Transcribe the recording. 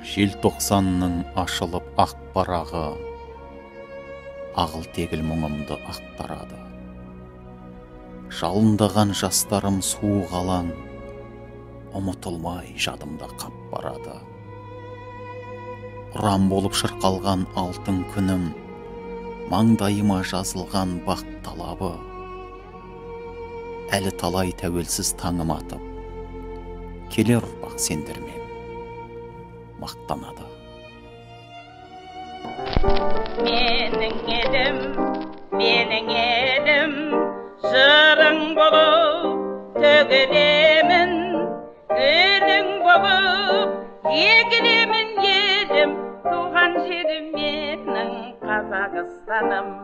Желтоқсанның ашылып ақ парағы, ағыл-тегіл мұңымды ақтарады. Жалындаған жастарым суық алаң, ұмытылмай жадымда қап барады. Ұран болып шырқалған алтын күнім, маңдайыма жазылған бақ талабы. Әлі талай тәуелсіз таңым атып, келер ұрпақ сендермен мақтанады. Менің елім, менің елім, жырың болып төгілемін, гүлің болып егілемін, елім, туған жерім менің Қазақстаным.